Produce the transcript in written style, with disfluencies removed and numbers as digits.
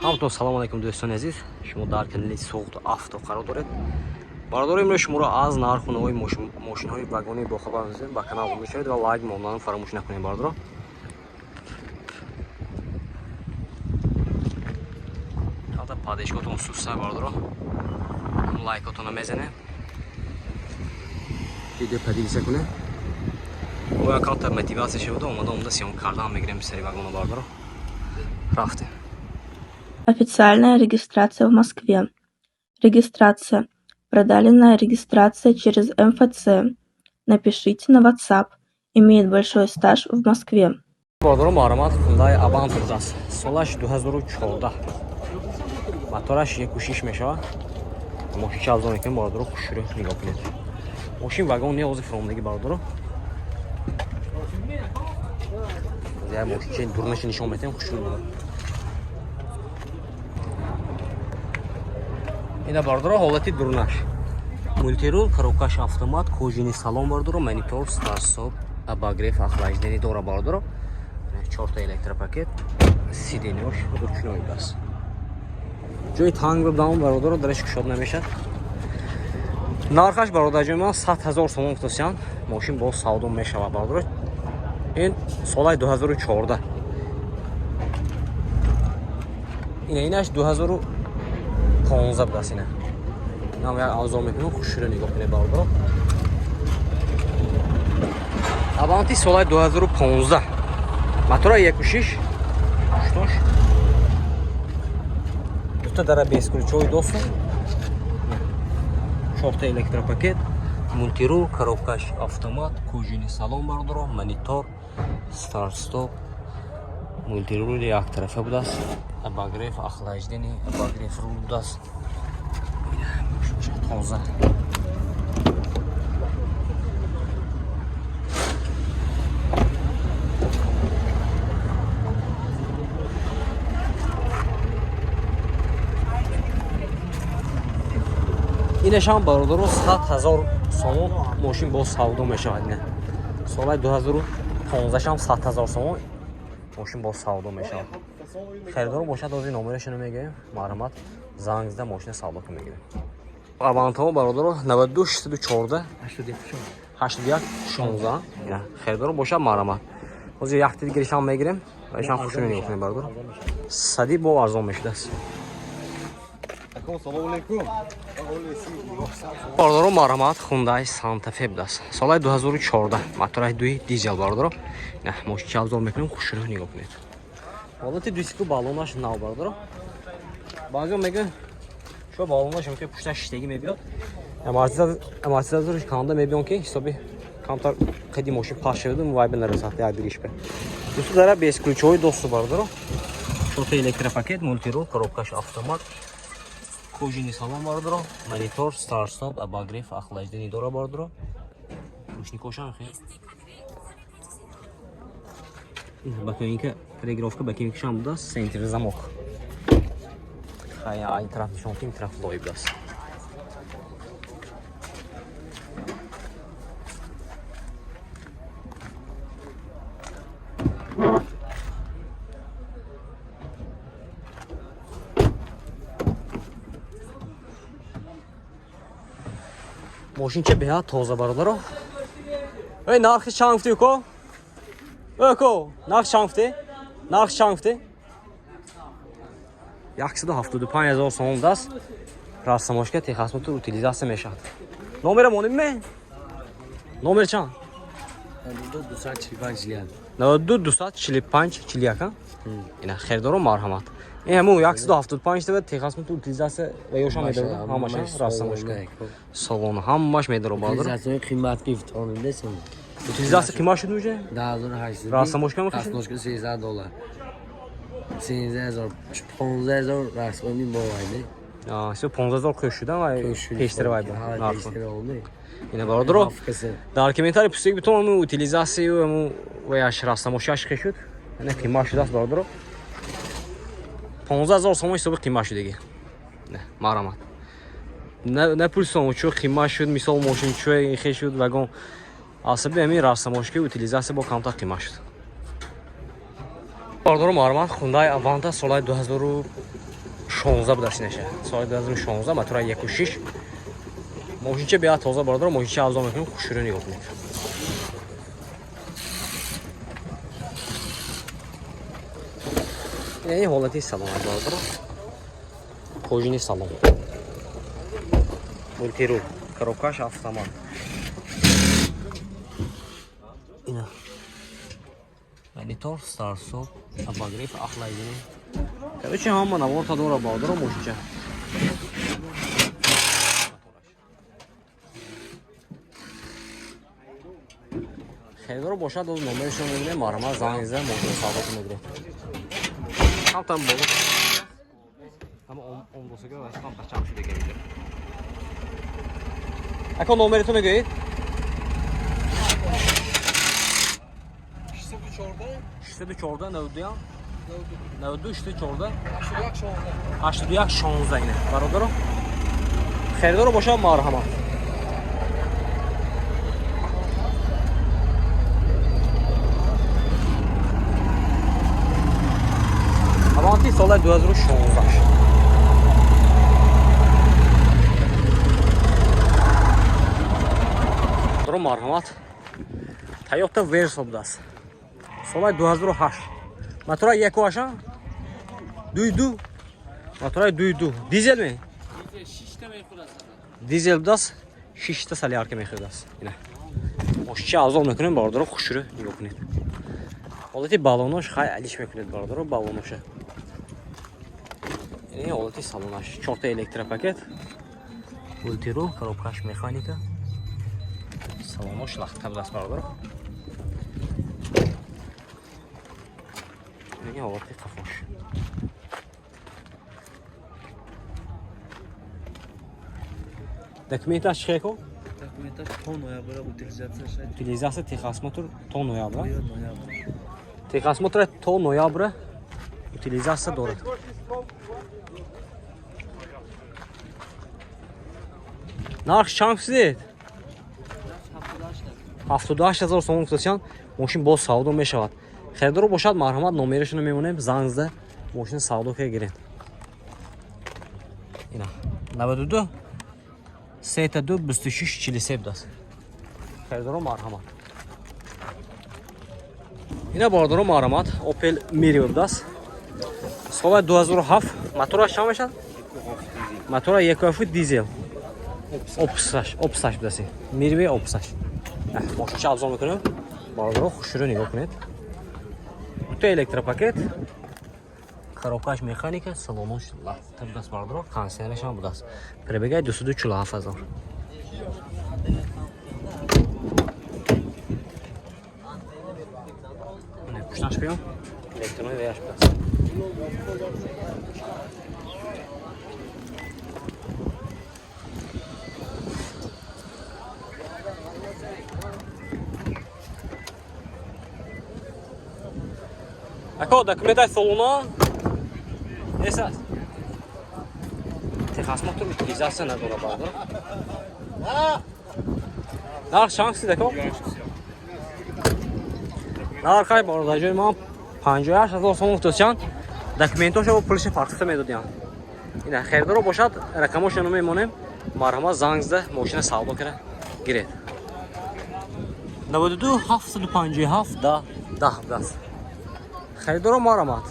Ҳаматон салом алайкум, дӯстони азиз. Шумо дар канали Суғд Авто қарор доред. Бародаро, имрӯз шуморо аз нарху навои мошинҳои вагонӣ бохабар месозем. Ба канал обуна шавед ва лайк мондан фаромӯш накунед, бародаро. Албатта, подпискатон суста, бародаро. Лайкотонро мезанем. Видео поделиться кунед. Мо камтар мотивация шуда, омада омада съёмка кардан мегирем сари вагона, бародаро. Рафтем. Официальная регистрация в Москве. Регистрация. Продленная регистрация через МФЦ. Напишите на WhatsApp. Имеет большой стаж в Москве. Бародаро, марҳамат, Хундай Авант будааст. Солаш 2014. Мотораш 1,6 мешавад. Мошинча обзор мекунем, бародаро, хушрӯ нигоҳ кунед. Мошин вагон не, ҳозир фуромадагӣ, бародаро. Як мошинчаи дурнаша нишон метаҳем, хушрӯ нигоҳ. Ина, бародаро, ҳолати дурнаш. Мультирул, коробкаш автомат, кожаный салон, бародаро, монитор, старт-стоп, обогрев, охлаждение дора, бародаро. Чорта электропакет, сиденьош ручной будааст. Ҷои танг будам, бародаро, дараш кушод намешад. Нархаш, бародарҷои ман, 100 ҳазор сомон гуфтасиян. Мошин боз савдо мешавад, бародаро. Ин солаи 2014. Ина, инаш 2015 будааст, ина. Инам як обзор мекунем, хушрӯ нигоҳ кунед, бародаро. Аванти солаи 2015. Мотора 1,6. Штош. Дута дара бесключевой доступ. Чорта электропакет, мультирул, коробкаш автомат, кожаный салон, бародаро, монитор, старт стоп, мультирули яктарафа будааст, обогрев, охлаждение, обогрев рул будааст. Тоза. Инашам, бародаро, 100 ҳазор сомон мошин боз савдо мешавад. Ина солаи 2015 шам 100 ҳазор сомон мошин боз савдо мешавад. Харидор бошад, ози номерашро мегӯем, марҳамат, занг зада мошина савдо кун мегирем. Авантамо, бародаро, 92 614 81 16. Харидор бошад, марҳамат, ҳозир якти дигаришам мегирем ва ишам хушро нигоҳ кунем, бародаро. Сади бо арзон мешудааст. Бародаро, марҳамат, Хундай Сантафе будааст, солаи 2014, мотораи дуи дизел, бародаро. Мошинча обзор мекунем, хушрӯ нигоҳ кунед, ҳолати диску баллонаш нав, бародаро. Баъзео мегӯянд, шо баллонаш ки пушташ шиштагӣ мебиёд, амортизаторш канда мебиён, ки ҳисоби камтар қиди мошин паст шаваду вайба нарасад як дигишбе. Дусту дара бесключевой доступ, бародаро, чорта электропакет, мультирул, коробкаш автомат, кожаный салон, бародаро, монитор, старт стоп, обогрев, охлаждение дора, бародаро. Ручникошам хе боковинка, регулировка боковинкашам будааст, центр замок. Хая, ай тараф нишон кунем, тараф лой будааст. Мошинча беҳад тоза, бародаро. Эй, нархи чанд гуфтӣ, уко? Уко, нарх чанд гуфтӣ? Нарх чанд гуфтӣ? 175 ҳазор сомон будааст. Растаможка, техосмотр, утилизация мешавад. Номера монем ме? Номер чанд? 92 245 41. Ина, хердоро, марҳамат. Ин ҳамун 175 тава техосмотр, утилизация ва ёшам медорад, ҳамаша растаможка. Салон ҳамаш медорад, бародар. Утилизация қимат гирифтонидесем. Утилизация қимат шуд уже? 2800. Растаможка мехошед? Растаможка 300 доллар. 13 000, 15 000 расходи мо вайде. Все 15 000 қӯш шудан ва пештар вай бо. Пештар олди. Ина, бародаро, дар комментарий пурсид битон, ҳамун утилизацияю ҳамун ваяш растамошаш хе шуд. Ина, қимат шудааст, бародаро. 15 000 сомон ҳисоби қимат шудагӣ. Марҳамат. Напурсом, чӯ қимат шуд, мисол, мошин чӯ хе шуд, вагон. Асаби ҳамин растамошки, утилизация бо камтар қимат шуд. Бародаро, марҳамат, Хундай Аванта солаи 2000 2016 будаст инаша. Соли 2016, мотора 1.6. Мошинча беҳад тоза, бародаро, мошинча авзо мекунем, хушрӯ нигоҳ кунед. Ин ҳолати салон, бародаро. Кожаный салон. Мультируль, коробкаш автомат. Ина. Монитор, старт-стоп, обогрев, охлаждение. Короче, ҳама наворта дора, бародаро, мошинча. Харидоро бошад, оз номерашон мебинем, марҳамат, занг зада мошина савдо мегиред. Камтан боло. Ама омдосага васифам бачам шуда гирифта. Ако номери ту мегӯед? 614 92 92 614 81 16 ине. Бародаро. Харидоро бошад, марҳамат. Аванти соли 2016. Бародаро, марҳамат. Toyota Verso будааст. Соли 2008. Мотора 1.8? 2.2. Мотора 2.2. Дизел ми? Дизел будааст. 6 та солярка мехӯрдааст. Ина. Мошинча авзол мекунем, бародаро, хушрӯ нигоҳ кунед. Ҳолати балонош хай алиш мекунед, бародаро, балоноша. Ин ҳолати салонаш. Чорта электропакет. Мультируль, коробкаш механика. Салонош лахта будааст, бародаро. Ин ҳолати қафош. Документаш чӣ хел? Документаш то ноябра утилизация шад. Утилизация, техосмотр то ноябра. Ноябр. Техосмотр то ноябра утилизация дорад. Нарх чанд фисед? 78 ҳазор сомон гуфтасиян, мошин боз савдо мешавад. Харидоро бошад, марҳамат, номерашонро мемонем, занг зада мошин савдо ка гиред. Ина 92 32 26 43 будааст. Харидоро, марҳамат. Ина, бародаро, марҳамат, Opel Meriva будааст. Соли 2007, мотораш чанд мешавад? Мотора 1.7 дизел. Опсаш, опсаш будааст. Meriva опсаш. Мошинча авзол мекунем. Бародаро, хушрӯ нигоҳ кунед. Дута электропакет. Коробкаш механика, салонош лахта будааст, бародаро, кондиционераш ҳам будааст. Пробегай 247 ҳазор. Пушташ биём. Электрони веяш будааст. Ако документай салона нест аст. Техосмотр, утилизация надора, бародар. Нарх чанд сид, ако? Нарх хай, бародар, ҷои ман 58 ҳазор сомон гуфтасиян, документошо пулиши фарқиста медодиян. Ина харидоро бошад, рақамошоно мемонем, марҳамат, занг зада мошина савдо кара гиред. 92 757 10 10 будааст. Харидоро, марҳамат.